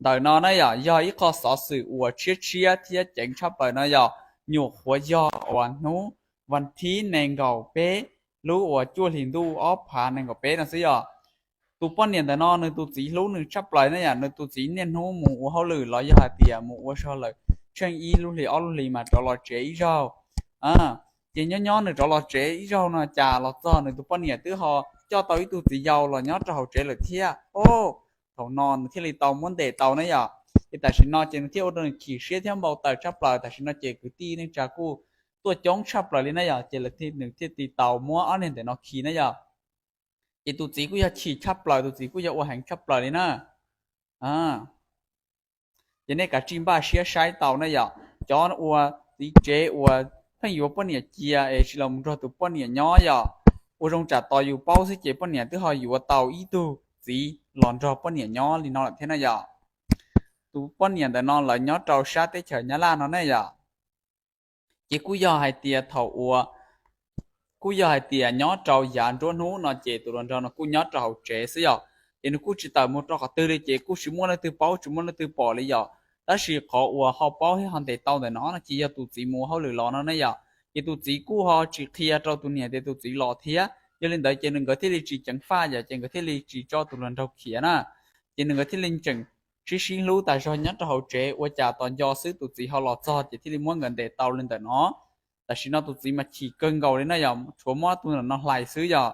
ntawm no na yom, yog ib qho xov xwm uas tshiab tshiab thiab ceev tshaj plaws no yog nyuam qhuav yog uas hnub vas thib nees nkaum peb lub uas cuaj hlis ntuj ob phav nees nkaum peb no xwb yom. Tus poj niam ntawm no nws tus txiv hlub nws tshaj plaws na yom, nws tus txiv niaj hnub mus ua hauj lwm los yog hais tias mus ua zog lawm tsheej ib lub hlis ob lub hlis mas rov los tsev ib zaug. Ces nyob nyob nws rov los tsev ib zaug no cas los txog nws tus poj niam twb ho coj tau ib tug txiv yau los nyob rau hauv tsev lawm thiab. Thaum no nws thiaj li tau muab ntes tau na yom. Ces tam sim no ces nws thiaj ua rau nws chim siab thiab npau taws tshaj plaws. Tam sim no ces kwv tij neej tsa kuj tuaj coob tshaj plaws li na yom, ces nws thiaj li tau muab ob niag ntawm no khi na yom. Ces tus txiv kuj yog chim tshaj plaws, tus txiv kuj yog ua heev tshaj plaws li na. Ces nej kav tsij npaj siab saib tau na yom, cov uas txiv tsev uas pheej yuav poj niam cia es tsis los mus nrog tus poj niam nyob yom, ua zoo tsam tos yus paub xwb ces poj niam twb ho yuav tau ib tug txiv los nrog poj niam nyob li no lawm thiab na yom. Tus poj niam ntawm no lawv nyob rau sab teb chaws Nyab Laj no ne yom. Ces kuj yog hais tias thaum uas, kuj yog hais tias nyob rau yav nruab hnub no ces tus hluas nraug no kuj nyob rau hauv tsev xwb yom. Ces nws kuj tsis tawm mus rau qhov twg li ces kuj tsis muaj leej twg paub tsis muaj leej twg pom li yom. Tab sis qhov uas ho paub thiab ho ntes tau ntawm no no ces yog tus txiv mus ua hauj lwm los no ne yom. Ces tus txiv kuj ho tsis qhia rau tus niam tias tus txiv los thiab, yog li ntawd ces nws nkawd thiaj li tsis ceev faj yom, ces nkawd thiaj li tsis tso tus hluas nraug khiav na. Ces nws nkawd thiaj li tseem sib sib hlub tas zog nyob rau hauv tsev ua cas tos nco xwb tus txiv ho los txog ces thiaj li muab nkawd ntes tau li ntawm no. Tam sim no tus txiv mas chim kawg nkaus li na yom, tshuav muab tus no hlais xwb yom.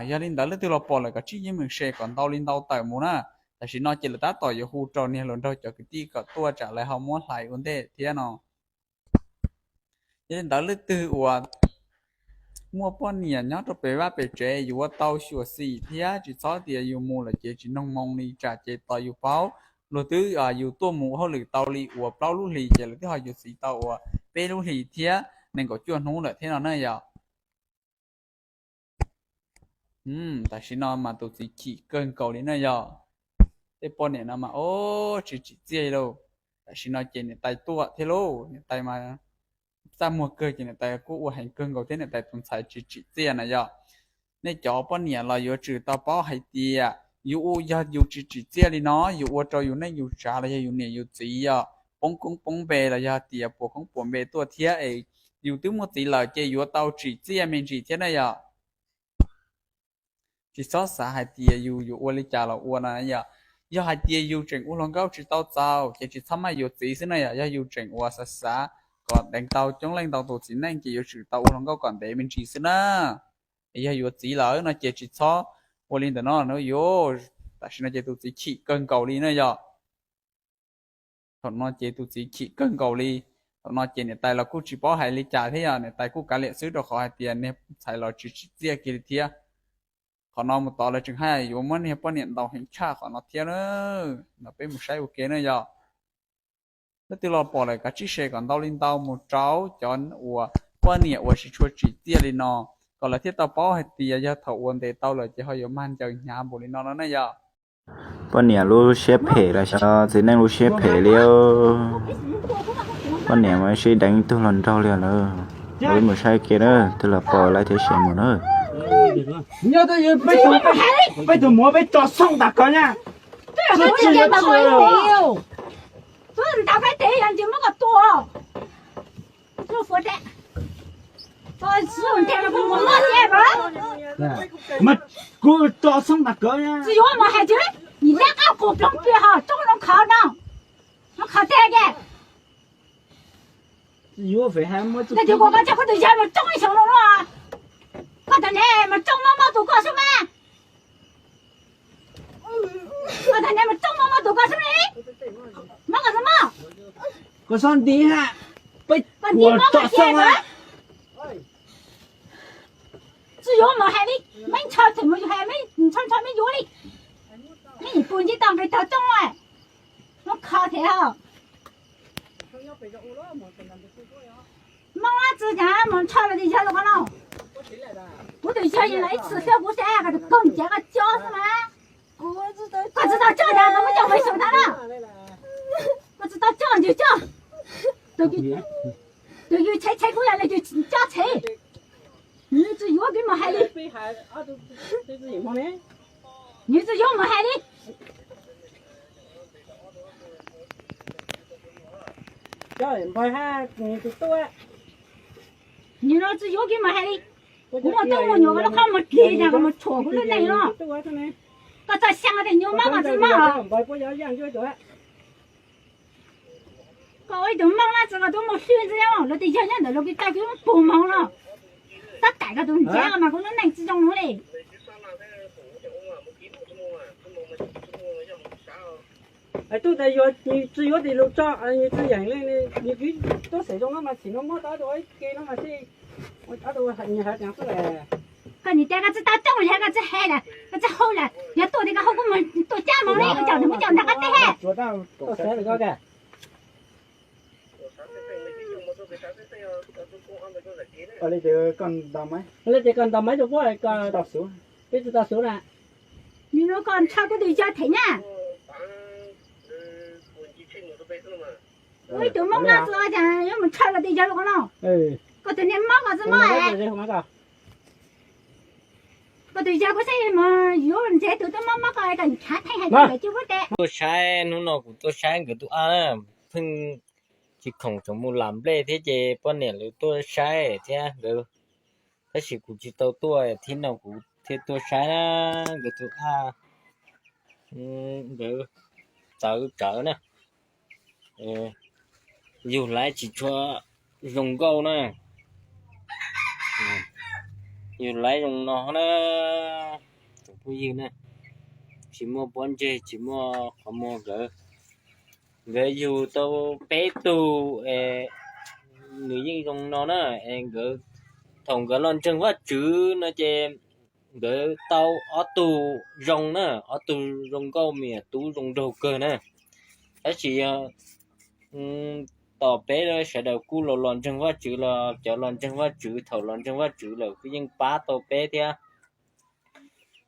Yog li ntawd leej twg los pom lawm kom tsib yeej meem se kom ntau li ntau tawm mus na. Tam sim no ces lawv tab tom yuav hu rau niag hluas nraug cov kwv tij kom tuaj tsam lawv ho muab hlais ua ntej thiab no. Yog li ntawd leej twg uas muaj poj niam nyob rau pem vaj pem tsev yuav tau xyuam xim thiab tsis txhob tias yus mus lawm ces tsis noog moo li tsam ces tos yus paub. Luag twb yus tuaj mus ua hauj lwm tau li uas plaub lub hlis ces lawv twb ho yuav txiv tau uas peb lub hlis thiab nees nkaum cuaj hnub lawm thiab no na yom. Tam sim no mas tus txiv chim kawg nkaus li na yom. Tej poj niam no mas o, tsis tsim txiaj li lauj. Tam sim no ces niam tais tuaj thiab lauj, niam tais mas txaj muag kawg ces niam tais kuj ua heev kawg nkaus thiab niam tais tus ntxhais tsis tsim txiaj na yom. Nej cov poj niam los yuav tsum tau paub hais tias yus, yog yus tsis tsim txiaj li no yus ua rau yus neej yus tsav los yog yus niam yus txiv yog poob koob poob npe los yog tias puas koob puas npe tuaj thiab es yus twb muaj txiv lawm ces yuav tau tsim txiaj me ntsis thiab na yom. Tsis txhob xav hais tias yus yuav ua li cas los ua no yom. Yog hais tias yus tseem ua hluas nkauj tsis tau txaus ces tsis txhob maj yuav txiv xwb na yom. Yog yus tseem uas xav xav kom deev tau coob leej ntau tus txiv neej ces yuav tsum tau ua hluas nkauj kom ntev me ntsis xwb na. Es yog yuav txiv lawm no ces tsis txhob ua li ntawm no na yom. Tam sim no ces tus txiv chim kawg nkaus li na yom. Thaum no ces tus txiv chim kawg nkaus li. Thaum no ces niam tais los kuj tsis paub hais li cas thiab yom, niam tais kuj kav liam xwb rau qhov hais tias niag ntxhais los tsis tsim txiaj kiag li thiab. Qhov no mus tod lawv tseem hais yuav muab niag poj niam ntaus heev tshaj qhov no thiab na. No peb mus saib ua ke na yom. Leej twg los pom lawm kav tsij share kom ntau li ntau mus rau cov uas poj niam uas tsis tshua tsim txiaj li no, kom lawv thiaj tau paub hais tias yog thaum uas ntes tau lawm ces ho yuav mag ncaws hnyav npaum li no no na yom. Poj niam lub siab phem los xyov txiv neej lub siab phem li. Poj niam mas sib deev ib tug hluas nraug li lawm. Peb mus saib ke na, twg los pom like thiab share mus na. Peb tus muam peb tso xoo tas kov na. Mas kuv tso xoo tas kov na. Tsis yuav mus hais tias nim leb qab qus ploog pia ho roob no khov no, no khov teg ke. Tsis yuav, koj tsis koj tus yawg mus roob ib xyoos no, koj tag ne mus roob mob mob tus koj xwb mas. Koj tag ne mus roob mob mob tus koj xwb ne. Mob koj xwb mob. Koj txhob nti ha, peb koj nti ua mob tso koj xoo tiag ha. Tsis yuav mus hais li, meb ntshaw tseem mus yus hais, meb ntshaw ntshaw meb yuav li. Meb yim pus ntsib tau nqi tag roob, muab kho thiab. Mob txwv cas mus ntshaw los tis yawg los qhov no. Kuv tus yawg yeej los ib txwm xwb kuv xav koj tus koj ncav koj cob xwb mas. Koj tsis tau coj cas koj muab coj mus ib xyoos tag na. Koj tsis tau coj ntsws coj. Tus yus tshev tshev kuv yog nws tus cob tshev. Nws tsis yuav kuv mus hais li. Nws tsis yuav mus hais li. Cov npawg hab tus tub, nim no tsis yuav kiag mas hais li. Kuv muaj tub muaj nyuam koj lub qhob muag dlig tas koj mus tshuam kuv lub neej no. Koj txoj xyaa tias nyuaj mab koj tsis mog. Koj ua ib tug Hmoob na txawm koj tub muaj hlwb ntxiv, luag tus yawg nyob ntawm luag kis tau kis puag moog no. Tab kaim koj tus ntsab mas kuv lub neej tsis zoo nuav li. Tub tas yog tsis yuav tis lug tso, tsis yeem le, nws kis tub xeem zoo no mas txhim no muab tau ob tug ib ke no mas txij, ob tug nyias hais tias xwb. Koj nim tias koj tsis tau coob li, koj tsis hais lawm, koj tsis hu lawm, yog tuaj tias koj hu kuv mus tuaj cab moog li, koj coj nws mus coj nrag qab teb he. Li tias koj ntaus maiv rau puab, peb tsis tau xub na. Nws nua koj ntshaw kuv tus yawg them na. Ua ib tug mob mob txua cas yuav mus ntshaw koj tus yawg lawm no. Koj tus niag mob koj txua mob. Koj tus yawg puab saib mus yuav ntsev tus tub mob mob koj kom ntshav theej hais tias ntawm cub puab tes. Tuaj saib, hnub no kuv tuaj saib nkawd tus ab na, pheej tsis khoom tseem mus lam nplej thiab ces poj niam lawv tuaj saib thiab nkawd, tab sis kuv tsis tau tuaj thiab no kuv thiaj tuaj saib na, nkawd tus ab, nkawd txawv tsawv na. Yug laiv tsis tshua zoo nkauj na. Yug laiv zoo no na, tsoom phooj ywg na, tsis muaj pob ntseg tsis muaj qhov muag nkawd. Nkawd yug tau peb tug, nws yeej zoo no na, es nkawd, thaum nkawd los ntseeg Vajtswv no ces nkawd tau ob tug zoo na, ob tug zoo nkauj me nyuam tub zoo nraug kawg na. Tab sis yog tom peb sawv daws kuj los los ntseeg Vajtswv los cov los ntseeg Vajtswv thaum los ntseeg Vajtswv lawm kuj yeej pab tau peb thiab.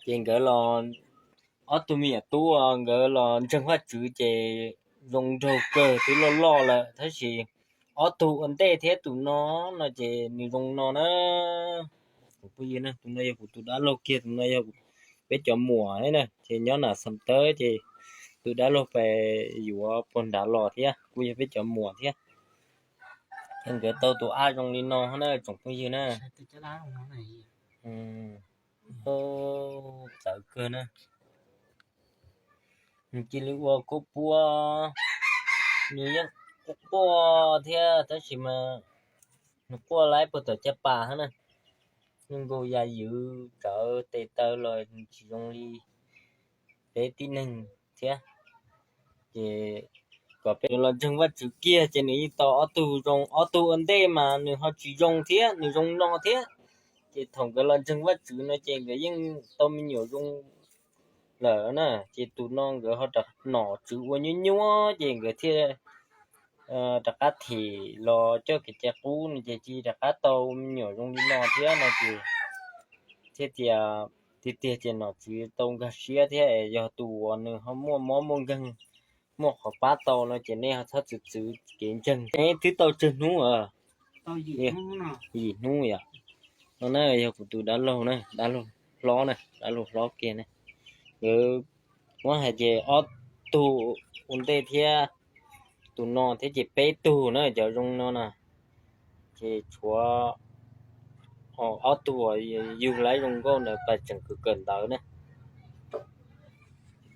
Ces nkawd los, ob tug me nyuam tub nkawd los ntseeg Vajtswv ces zoo nraug kawg twb loj loj lawm tab sis ob tug ua ntej thiab tus no no ces nws zoo no na. Tus no yog kuv tus dab laug kiag, tus no yog peb cov muam na, ces nyob nram Xam Tawb ces tus dab laug pais yuav puag nrad los thiab kuj yog peb cov muam thiab. Nkawd tau tus ab zoo li no na tsoom phooj ywg na. Txawv kawg na. Nws cia li ua kuj puab, nws yeej quaj thiab tab sis mas nws quaj laib puag tom caj pas hab na. Yeej nkaug ya ywv tsawv tes taw los nws tsis zoo li peb tib neeg thiab. Ces kom peb los ntseeg Vajtswv kiag ces nws yeej tau ob tug zoo, ob tug ua ntej mas nws ho tsis zoo thiab, nws zoo no thiab. Ces thaum nkawd los ntseeg Vajtswv no ces nkawd yeej tau me nyuam zoo lawm na. Ces tus no nkawd ho rov nom tswv ua nyuab nyuab ces nkawd thiaj rov qab them los coj kev cai qub no ces cia rov qab tau me nyuam zoo li no thiab no ces thiaj tias tiag tiag ces nom tswv tau nkag siab thiab es yog tus uas nws ho muaj mob muaj nkeeg muaj qhov pab tau no ces nej ho txhob txwv txwv kev ntseeg. Neb twb tau tsawg hnub? Yim hnub yom. No na yog kuv tus dab laug na, dab laug hlob na, dab laug hlob kiag na. Nkawd muab hais ces ob tug ua ntej thiab tus no thiab ces peb tug na cov zoo no na. Ces tshuav ob tug uas yug laib zoo nkauj ntawd pas tseem kawm kawm ntawv na.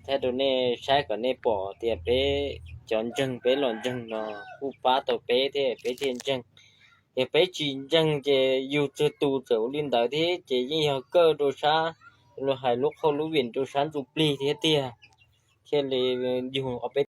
Thaij rau nej saib kom nej pom tias peb cov ntseeg peb los ntseeg no kuj pab tau peb thiab peb thiaj ntseeg. Yog peb tsis ntseeg ces yug tsawg tus txawm ua li ntawd thiab ces yeej yog kawj rau sab, luag hais lub qhauj lub vim rau sab ntsuj plig thiab tiag, thiaj li yug ob peb